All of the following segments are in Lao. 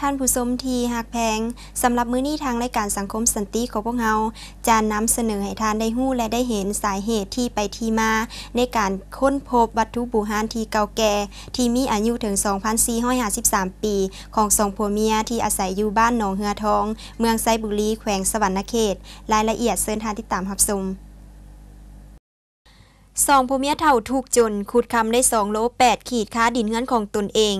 ທ່ານຜູ້ຊົມທີ່ຮັກແພງ, ສຳລັບມື້ນີ້ທາງລາຍການສັງຄົມສັນຕິຂອງພວກເຮົາ ຈະນຳສະເໜີໃຫ້ທ່ານໄດ້ຮູ້ ແລະ ໄດ້ເຫັນສາເຫດທີ່ໄປທີ່ມາໃນການຄົ້ນພົບວັດຖຸບູຮານທີ່ເກົ່າແກ່ ທີ່ມີອາຍຸເຖິງສອງພັນສີ່ຮ້ອຍຫ້າສິບສາມປີ ຂອງສອງຜົວເມຍທີ່ອາໄສຢູ່ບ້ານໜອງເຮືອທອງ ເມືອງໄຊບູລີ ແຂວງສະຫວັນນະເຂດ. ລາຍລະອຽດເຊີນທ່ານຕິດຕາມຮັບຊົມ. ສອງຜົວເມຍເຖົ້າທຸກຈົນ ຂຸດຄຳໄດ້ສອງໂລແປດຂີດຄາດິນເຮືອນຂອງຕົນເອງ.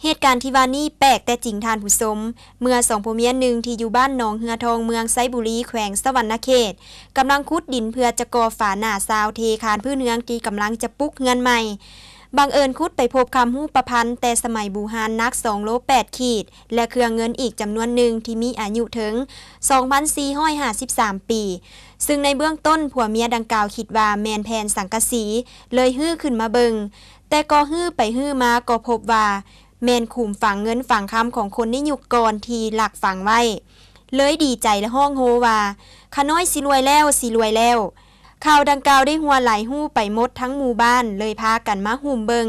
ເຫດການທີ່ວ່ານີ້ແປກແຕ່ຈິງທ່ານຜູ້ຊົມ, ເມື່ອສອງຜົວເມຍໜຶ່ງທີ່ຢູ່ບ້ານໜອງເຮືອທອງ ເມືອງໄຊບູລີ ແຂວງສະຫວັນນະເຂດ ກຳລັງຂຸດດິນເພື່ອຈະກໍ່ຝາໜ້າຊາວເທຄານພື້ນເຮືອນທີ່ກຳລັງຈະປຸກເຮືອນໃໝ່. ບັງເອີນຂຸດໄປພົບຄຳຮູບປະພັນແຕ່ສະໄໝບູຮານໜັກສອງໂລແປດຂີດ ແລະ ເຄື່ອງເງິນອີກຈຳນວນໜຶ່ງທີ່ມີອາຍຸເຖິງສອງພັນສີ່ຮ້ອຍຫ້າສິບສາມປີ, ຊຶ່ງໃນເບື້ອງຕົ້ນຜົວເມຍດັ່ງກ່າວຄິດວ່າແມ່ນແຜ່ນສັງກະສີ ເລີຍຮື້ຂຶ້ນມາເບິ່ງ, ແຕ່ກໍຮື້ໄປຮື້ມາກໍພົບວ່າແມ່ນຂຸມຝັງເງິນຝັງຄຳຂອງຄົນໃນຍຸກກ່ອນທີ່ລັກຝັງໄວ້. ເລີຍດີໃຈ ແລະ ຮ້ອງໂຮວ່າ, ຂ້ານ້ອຍຊິລວຍແລ້ວ, ຊິລວຍແລ້ວ. ຂ່າວດັ່ງກ່າວໄດ້ຮົ່ວໄຫຼຮູ້ໄປໝົດທັງໝູ່ບ້ານ, ເລີຍພາກັນມາຫຸ້ມເບິ່ງ.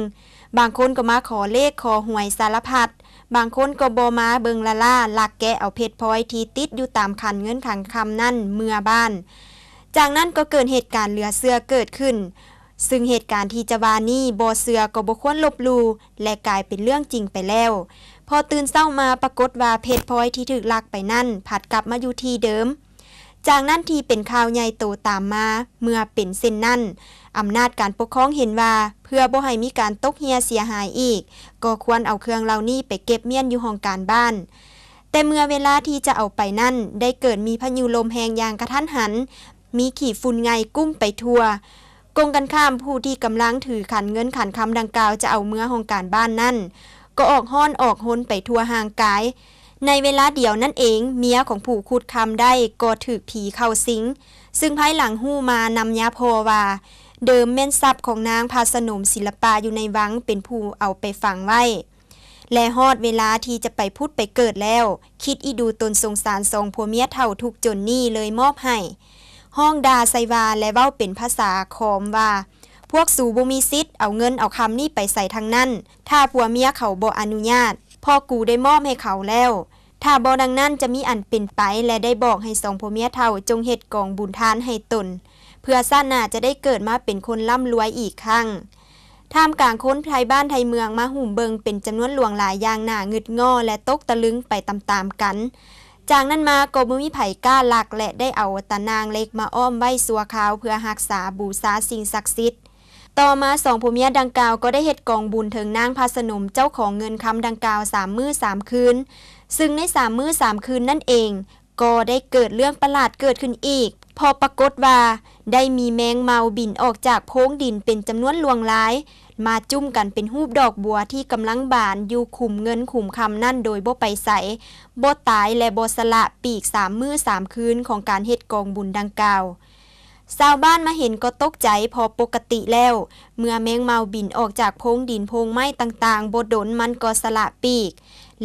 ບາງຄົນກໍມາຂໍເລກຂໍຫວຍສາລະພັດ, ບາງຄົນກໍບໍ່ມາເບິ່ງລ້າໆ ລັກແກະເອົາເພັດພອຍທີ່ຕິດຢູ່ຕາມຂັນເງິນຂັນຄຳນັ້ນເມືອບ້ານ. ຈາກນັ້ນກໍເກີດເຫດການເຫຼືອເຊື່ອເກີດຂຶ້ນ. ຊຶ່ງເຫດການທີ່ຈະວ່ານີ້ບໍ່ເຊື່ອກໍບໍ່ຄວນລົບຫຼູ່ ແລະ ກາຍເປັນເລື່ອງຈິງໄປແລ້ວ. ພໍຕື່ນເຊົ້າມາປາກົດວ່າເພັດພອຍທີ່ຖືກລັກໄປນັ້ນພັດກັບມາຢູ່ທີ່ເດີມ. ຈາກນັ້ນທີ່ເປັນຂ່າວໃຫຍ່ໂຕຕາມມາ, ເມື່ອເປັນເຊັ່ນນັ້ນ, ອຳນາດການປົກຄອງເຫັນວ່າ ເພື່ອບໍ່ໃຫ້ມີການຕົກເຮ່ຍເສຍຫາຍອີກ, ກໍຄວນເອົາເຄື່ອງເຫຼົ່ານີ້ໄປເກັບມ້ຽນຢູ່ຫ້ອງການບ້ານ. ແຕ່ເມື່ອເວລາທີ່ຈະເອົາໄປນັ້ນ ໄດ້ເກີດມີພາຍຸລົມແຮງຢ່າງກະທັນຫັນ, ມີຂີ້ຝຸ່ນໄງ່ກຸ້ມໄປທົ່ວ. ກົງກັນຂ້າມ, ຜູ້ທີ່ກຳລັງຖືຂັນເງິນຂັນຄຳດັ່ງກ່າວຈະເອົາເມືອຫ້ອງການບ້ານນັ້ນ ກໍອອກຮ້ອນອອກຮົນໄປທົ່ວຮ່າງກາຍ. ໃນເວລາດຽວນັ້ນເອງ, ເມຍຂອງຜູ້ຂຸດຄຳໄດ້ກໍຖືກຜີເຂົ້າສິງ, ຊຶ່ງພາຍຫຼັງຮູ້ມານຳຍາພໍ່ວ່າ ເດີມແມ່ນຊັບຂອງນາງພະສະໜົມສິລະປາຢູ່ໃນວັງເປັນຜູ້ເອົາໄປຝັງໄວ້. ແລະ ຮອດເວລາທີ່ຈະໄປຜຸດໄປເກີດແລ້ວ, ຄິດອີດູຕົນສົງສານສອງຜົວເມຍເຖົ້າທຸກຈົນນີ້ເລີຍມອບໃຫ້. ຮ້ອງດ່າໃສ່ວ່າ ແລະ ເວົ້າເປັນພາສາຂອມວ່າ, ພວກສູບໍ່ມີສິດເອົາເງິນເອົາຄຳນີ້ໄປໃສທັງນັ້ນ, ຖ້າຜົວເມຍເຂົາບໍ່ອະນຸຍາດ, ເພາະກູໄດ້ມອບໃຫ້ເຂົາແລ້ວ. ຖ້າບໍ່ດັ່ງນັ້ນຈະມີອັນເປັນໄປ ແລະ ໄດ້ບອກໃຫ້ສອງຜົວເມຍເຖົ້າຈົ່ງເຮັດກອງບຸນທານໃຫ້ຕົນ, ເພື່ອຊາດໜ້າຈະໄດ້ເກີດມາເປັນຄົນລ່ຳລວຍອີກຄັ້ງ. ທ່າມກາງຄົນໄທບ້ານໄທເມືອງມາຫຸ້ມເບິ່ງເປັນຈຳນວນຫຼວງຫຼາຍຢ່າງໜ້າງຶດງໍ້ ແລະ ຕົກຕະລຶງໄປຕາມໆກັນ. ຈາກນັ້ນມາກໍບໍ່ມີໃຜກ້າລັກ ແລະ ໄດ້ເອົາຕາໜ່າງເຫຼັກມາອ້ອມໄວ້ຊົ່ວຄາວເພື່ອຮັກສາບູຊາສິ່ງສັກສິດ. ຕໍ່ມາສອງຜົວເມຍດັ່ງກ່າວກໍໄດ້ເຮັດກອງບຸນເຖິງນາງພະສະໜົມເຈົ້າຂອງເງິນຄຳດັ່ງກ່າວສາມມື້ສາມຄືນ, ຊຶ່ງໃນສາມມື້ສາມຄືນນັ້ນເອງ ກໍໄດ້ເກີດເລື່ອງປະຫຼາດເກີດຂຶ້ນອີກ, ເພາະປາກົດວ່າໄດ້ມີແມງເມົາບິນອອກຈາກໂພງດິນເປັນຈຳນວນຫຼວງຫຼາຍ, ມາຈຸ້ມກັນເປັນຮູບດອກບົວທີ່ກຳລັງບານຢູ່ຂຸມເງິນຂຸມຄຳນັ້ນໂດຍບໍ່ໄປໃສ, ບໍ່ຕາຍ ແລະ ບໍ່ສະຫຼະປີກສາມມື້ສາມຄືນຂອງການເຮັດກອງບຸນດັ່ງກ່າວ. ຊາວບ້ານມາເຫັນກໍຕົກໃຈ ເພາະປົກກະຕິແລ້ວ ເມື່ອແມງເມົາບິນອອກຈາກໂພງດິນໂພງໄມ້ຕ່າງໆ ບໍ່ດົນມັນກໍສະຫຼະປີກ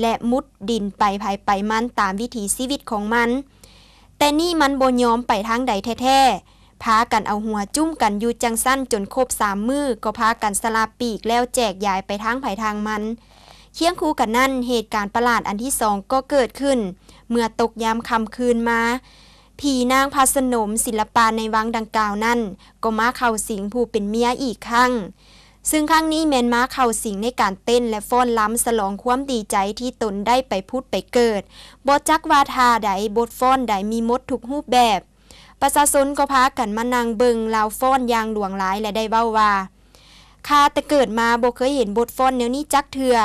ແລະ ມຸດດິນໄປໃຜໄປມັນຕາມວິຖີຊີວິດຂອງມັນ. ແຕ່ນີ້ມັນບໍ່ຍອມໄປທາງໃດແທ້ໆ, ພາກັນເອົາຫົວຈຸ້ມກັນຢູ່ຈັ່ງຊັ້ນຈົນຄົບສາມມື້ ກໍພາກັນສະຫຼະປີກແລ້ວແຈກຢາຍໄປທາງໃຜທາງມັນ. ຄຽງຄູ່ກັນນັ້ນ, ເຫດການປະຫຼາດອັນທີສອງກໍເກີດຂຶ້ນ ເມື່ອຕົກຍາມຄ່ຳຄືນມາ, ຜີນາງພະສະໜົມສິລະປາໃນວັງດັ່ງກ່າວນັ້ນ ກໍມາເຂົ້າສິງຜູ້ເປັນເມຍອີກຄັ້ງ, ຊຶ່ງຄັ້ງນີ້ແມ່ນມາເຂົ້າສິງໃນການເຕັ້ນ ແລະ ຟ້ອນລຳສະຫຼອງຄວາມດີໃຈທີ່ຕົນໄດ້ໄປຜຸດໄປເກີດ, ບໍ່ຈັກວ່າທ່າໃດ, ບົດຟ້ອນໃດມີໝົດທຸກຮູບແບບ. ປະຊາຊົນກໍພາກັນມານັ່ງເບິ່ງລາວຟ້ອນຢ່າງຫຼວງຫຼາຍ ແລະ ໄດ້ເວົ້າວ່າ, ຂ້າແຕ່ເກີດມາບໍ່ເຄີຍເຫັນບົດຟ້ອນແນວນີ້ຈັກເທື່ອ,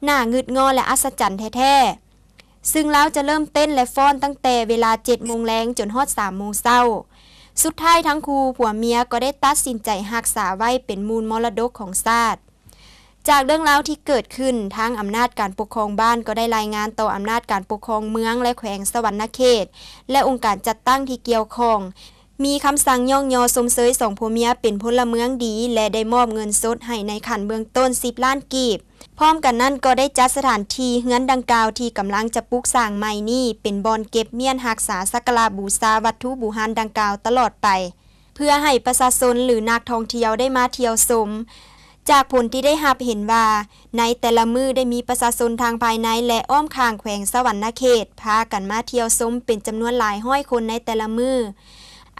ໜ້າງຶດງໍ້ ແລະ ອັດສະຈັນແທ້ໆ. ຊຶ່ງລາວຈະເລີ່ມເຕັ້ນ ແລະ ຟ້ອນຕັ້ງແຕ່ເວລາເຈັດໂມງແລງຈົນຮອດສາມໂມງເຊົ້າ. ສຸດທ້າຍທັງຄູ່ຜົວເມຍກໍໄດ້ຕັດສິນໃຈຮັກສາໄວ້ເປັນມູນມໍລະດົກຂອງຊາດ. ຈາກເລື່ອງລາວທີ່ເກີດຂຶ້ນ, ທາງອຳນາດການປົກຄອງບ້ານກໍໄດ້ລາຍງານຕໍ່ອຳນາດການປົກຄອງເມືອງ ແລະ ແຂວງສະຫວັນນະເຂດ ແລະ ອົງການຈັດຕັ້ງທີ່ກ່ຽວຂ້ອງ, ມີຄຳສັ່ງຍ້ອງຍໍຊົມເຊີຍສອງຜົວເມຍເປັນພົນລະເມືອງດີ ແລະ ໄດ້ມອບເງິນສົດໃຫ້ໃນຂັ້ນເບື້ອງຕົ້ນສິບລ້ານກີບ. ພ້ອມກັນນັ້ນກໍໄດ້ຈັດສະຖານທີ່ເຮືອນດັ່ງກ່າວທີ່ກຳລັງຈະປຸກສ້າງໃໝ່ນີ້ ເປັນບ່ອນເກັບມ້ຽນຮັກສາສັກກາລະບູຊາວັດຖຸບູຮານດັ່ງກ່າວຕະຫຼອດໄປ, ເພື່ອໃຫ້ປະຊາຊົນ ຫຼື ນັກທ່ອງທ່ຽວໄດ້ມາທ່ຽວຊົມ. ຈາກຜົນທີ່ໄດ້ຮັບເຫັນວ່າ ໃນແຕ່ລະມື້ໄດ້ມີປະຊາຊົນທັງພາຍໃນ ແລະ ອ້ອມຂ້າງແຂວງສະຫວັນນະເຂດ ພາກັນມາທ່ຽວຊົມເປັນຈຳນວນຫຼາຍຮ້ອຍຄົນໃນແຕ່ລະມື້.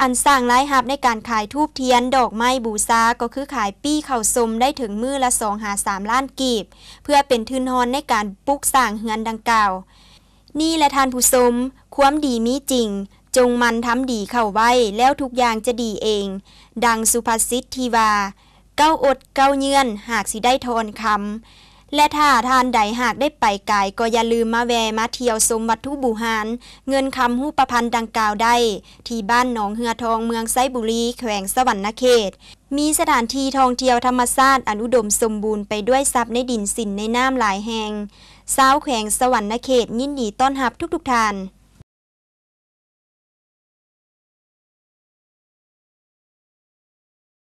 ອັນສ້າງລາຍຮັບໃນການຂາຍທູບທຽນ ດອກໄມ້ບູຊາ ກໍຄືຂາຍປີ້ເຂົ້າຊົມໄດ້ເຖິງມື້ລະສອງຫາສາມລ້ານກີບ ເພື່ອເປັນທຶນຮອນໃນການປຸກສ້າງເຮືອນດັ່ງກ່າວ. ນີ້ແຫຼະທ່ານຜູ້ຊົມ, ຄວາມດີມີຈິງ, ຈົ່ງໝັ່ນທຳດີເຂົ້າໄວ້ ແລ້ວທຸກຢ່າງຈະດີເອງ. ດັ່ງສຸພາສິດທີ່ວ່າ ເກົ້າອົດເກົ້າເຍືອນ ຫາກຊິໄດ້ທອນຄຳ. ແລະ ຖ້າທ່ານໃດຫາກໄດ້ໄປກາຍ ກໍຢ່າລືມມາແວ່ມາທ່ຽວຊົມວັດຖຸບູຮານ ເງິນຄຳຮູບປະພັນດັ່ງກ່າວໄດ້ ທີ່ບ້ານໜອງເຮືອທອງ ເມືອງໄຊບູລີ ແຂວງສະຫວັນນະເຂດ. ມີສະຖານທີ່ທ່ອງທ່ຽວທຳມະຊາດອັນອຸດົມສົມບູນໄປດ້ວຍຊັບໃນດິນສິນໃນນ້ຳຫຼາຍແຫ່ງ. ຊາວແຂວງສະຫວັນນະເຂດຍິນດີຕ້ອນຮັບທຸກໆທ່ານ.